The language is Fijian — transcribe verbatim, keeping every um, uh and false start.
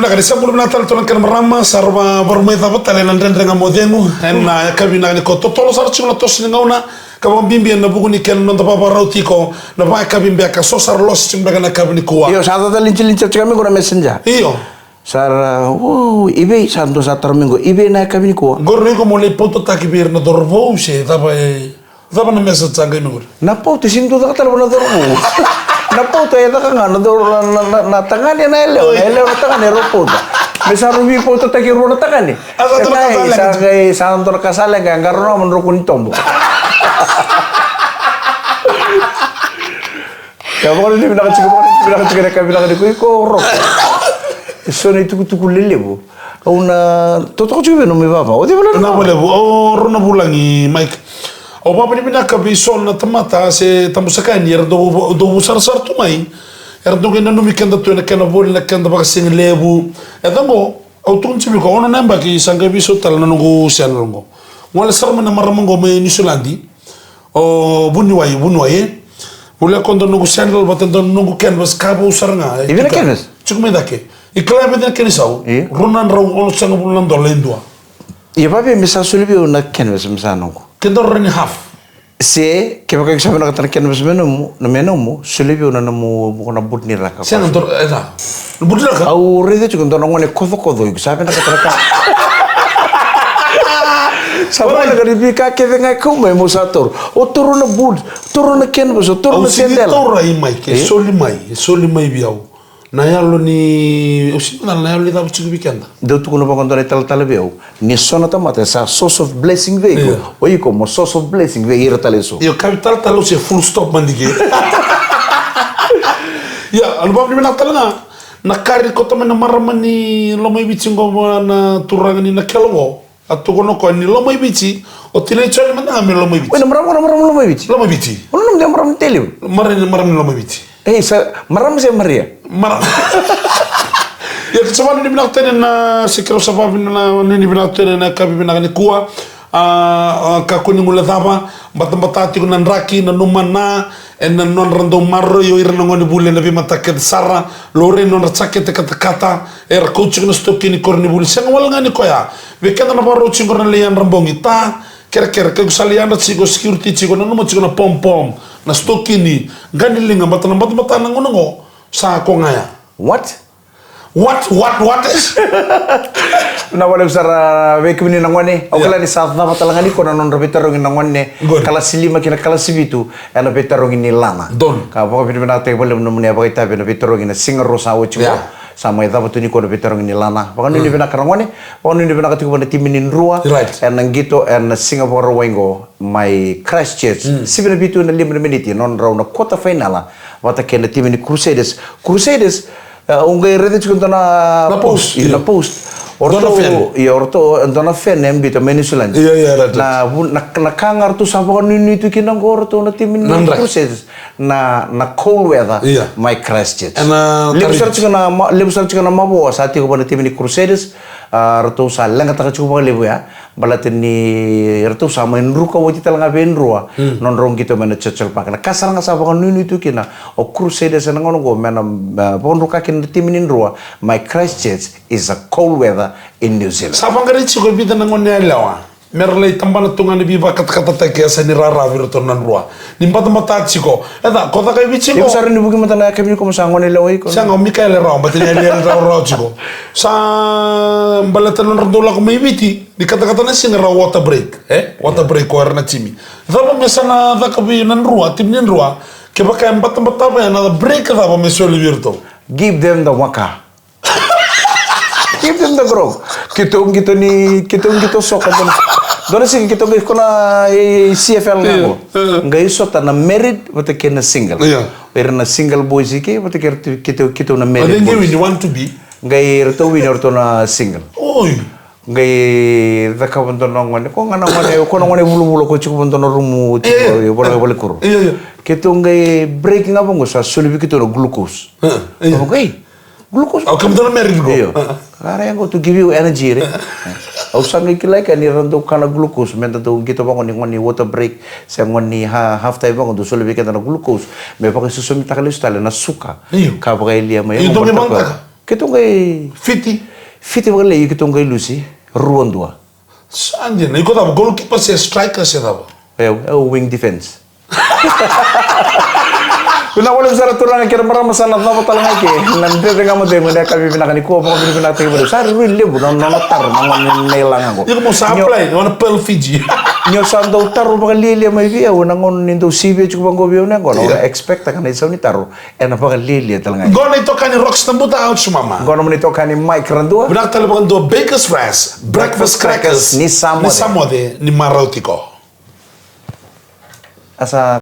Na ka ni sa bula vinaka tale tu na kena marama, sa ra va-, vakarau mai cava tale na Dredre Ga Mo Cegu ena yakavi vinaka nikua. Totolo sara tiko na toso ni gauna, ka vakabibi ena vuku ni kena noda vavarau tiko na vakayakavi beka, so sa ra losi tiko beka na yakavi nikua. Io, sa cata linjilinji tiko mai qo na messenger. Io. Sa ra, "O, i vei?" Sa dua sa taro mai qo, "I vei na yakavi nikua?" Qori iko mo lai pautataki vei ira na cauravou se cava e, cava na message sa qai mai qori? Na pauta e sega ni dau caka tale vua na cauravou. Na pauta e caka ga na cau-, na, na, na, na tagane, na yalewa, na yalewa, na tagane, rau pauta. Me sa rau veipautataki e rua na tagane. A, sa dua na ka sa leqa. Sa qai, sa dua na ka sa leqa, e qarauna mo drau kua ni tobo. Ia, vakanuinui vinaka tiko, vakanuinui vinaka tiko, na ka vinaka tiko, iko Roko. E so na itukutuku lelevu. Au na totoka tiko vei nomu ivava. O cei vale na valevu? O Rona Vulagi, Mike. Au vakanuinui vinaka vei so na tamata se tabu saka yani, era dau, dau sarasara tu mai. Era dau qai nanumi keda tu ena kena voli na keda vakasigalevu. E caqo, au tukuna tiko vei iko, ono na yabaki sa qai veisau tale na noqu channel qo. Gole sara mai na marama qo mai Niusiladi. O vuniwai, vuniwai, e? Vuli koya dua noqu channel vata dua noqu canvas ka vou sara ga, e? I vei na canvas? Tiko mai cake. I kila e vica na kena isau? Io. Rua na drau onosagavulu na dola e dua. Ia, vavei me sa soli vei au na canvas me sa noqu? Ke dua na drau ni half. Se kevaka iko sa vinakata na canvas me nomu, na me nomu, soli vei au na nomu, ko na butu ni raka. Sega, dua, e, na butu ni raka? Au raica tiko dua na gone kocokoco, iko sa vinakata na ka. Sa vaka na ka ni veika kece ga e kau mai mo sa taura. O taura na butu, taura na canvas, o taura na sedela. Au sega ni taura, i mai, ke soli mai, e soli mai vei au. Na yalo ni, au sega ni, na yalo ni cava tiko vei keda. Dau tukuna vaka dua na italatala vei au. Ni so na tamata e sa source of blessing vei iko. Io. O iko mo source of blessing vei ira tale eso. Io, ka vei talatala au se full stop madike. Ia, au vakanuinui vinaka tale ga. Na ka ni kauta mai na marama ni Lomaiviti qo vua na turaga ni Nakelo qo. A tukuna o koya ni Lomaiviti, o tinai Joni mada ga mai Lomaiviti. Oi, na marama, na marama Lomaiviti. Lomaiviti. O na nomu marama ni Tailevu. Marama ni, marama ni Lomaiviti. Ei, sa marama se Maria? Marama. Ia, ke sa vakanuinui vinaka tale na, se keirau sa vakanuinui vinaka tale na yakavi vinaka nikua. A, a, kakua ni guilecava, batabata tiko na draki, nanuma na, ena nodra dau maroroi o ira na gonevuli ena veimataka kece sara, laurai nodra jakete katakata, era kau tiko na sitokini koronivuli, sega wale ga ni koya. Vei keda na vakarau tiko na lai yadra bogi, ta, kerekere, ke ko sa lai yadra tiko, security tiko, nanuma tiko na pompom, na sitokini, qai liga, bata na batabata na gauna qo, sa ko ga ya. What? What, what, what? Na valevu sara vei kemuni na gone. Au kila ni sa cava tale ga ni ko na nodra veitarogi na gone. Good. Kalasi lima ki na kalasi vitu ena veitarogi ni Lana. Don. Ka vakavinavinakataki valevu nomuni a vakaitavi ena veitarogi na siga rua sa oti qo. Yeah. Sa mai cava tu ni ko na veitarogi ni Lana. Vakanuinui vinaka na gone. Vakanuinui vinaka tiko vua na timi ni Drua. Right. Ena qito ena siga Vakarauwai qo mai Christchurch. Mm. Sivi na vitu ena lima na miniti, nodrau na quarter final. Vata kei na timi ni Crusaders. Crusaders, eh, au qai raica tiko dua na post, io, na post. O ratou, io, o ratou, e dua na fan e biuta mai Niusiladi. Io, io, right, right. Na vu-, na, na ka ga ratou sa vakanuinui tu kina qo ratou na timi ni Crusaders. Na, na cold weather mai Christchurch. Levu sara tiko na ma-, levu sara tiko na mavoa sa tiko vua na timi ni Crusaders. A, ratou sa leqataka tiko vakalevu ya. Baleta ni ratou sa mai druka oti tale ga vei Drua, mm, nodrau qito mai na Churchill Park. Na ka sara ga sa vakanuinui tu kina o Crusaders ena gauna oqo me na, e, vakadruka kina na timi ni Drua mai Christchurch is a cold weather in New Zealand. Sa vaqarai tiko e vica na gone yalewa me ra lai tabana tu ga na veivakatakatataki e yasa ni rara vei iratou na Drua. Ni batabata tiko. E ca, ko caka e Viti qo. Iko sa rawa ni vuki mada na yakavi ni ko mo sa gone yalewa iko. Sega, o Mikaele rawa, baleta ni yalewa rawarawa tiko. Sa baleta nodra dau lako mai Viti, ni katakata na siga ra water break, e? Water break ko ira na timi. Cava me sa na caka vei na Drua, timi ni Drua, kevaka e batabata vei na break cava me soli vei iratou? Give them the waka. Give them the grog. Keitou qito ni, keitou qito soka dua na, dua na siga keitou qai ko na, e, C F L ga qo. Io, io. Qai sota na married vata kei na single. Io. Era na single boys i ke vata kei, keitou, keitou na married boys. But then you want to be. Qai ratou wini o ratou na single. Oi. Qai cakava dua na gone, ko ga na gone, ko na gone vulavula ko tiko dua na rumu tiko, io, io, e, vale, valekuru. Io, io. Keitou qai break ga vaqo sa soli vei keitou na glucose. Io. Au qai Glucose. Au kemudou na married qo. Io. Ka ra ya qo to give you energy, re. Au sa qai kila ka ni ra dau kana glucose, me da dau qito vaqo ni gone ni water break, se gone ni ha-, half time vaqo, dau soli vei keda na glucose me vakaisosomitaka lesu tale na suka. Io. Ka vakayalia mai. Io, dau me vakataka. Keitou qai Fiti. Fiti vakalailai, keitou qai lusi rua dua. Sa dina, iko cava, goalkeeper se striker se cava? E, e wing defense. Vinaka vakalevu sara turaga kei ra marama, sa na cava tale ga ke na Dredre Ga Mo Cegu ena yakavi vinaka nikua. Vakavinavinakataki vakalevu, sa rui levu na nona taro na gone ni Nailaga qo. Iko mo sa apply na Pearl Fiji. Ni o sa dau taro vakalialia mai vei au ena gauna ni dau sivia tiko vaqo vei au na yaqona, au na expect-taka na isau ni taro ena vakalialia tale ga. Qo na itokani Rox Nabuta, au Sumama. Qo na nomuni itokani Mike Radua. Vinaka tale vakadua Bakers Fresh breakfast crackers. Ni sa moce. Ni sa moce, ni marau tiko. A sa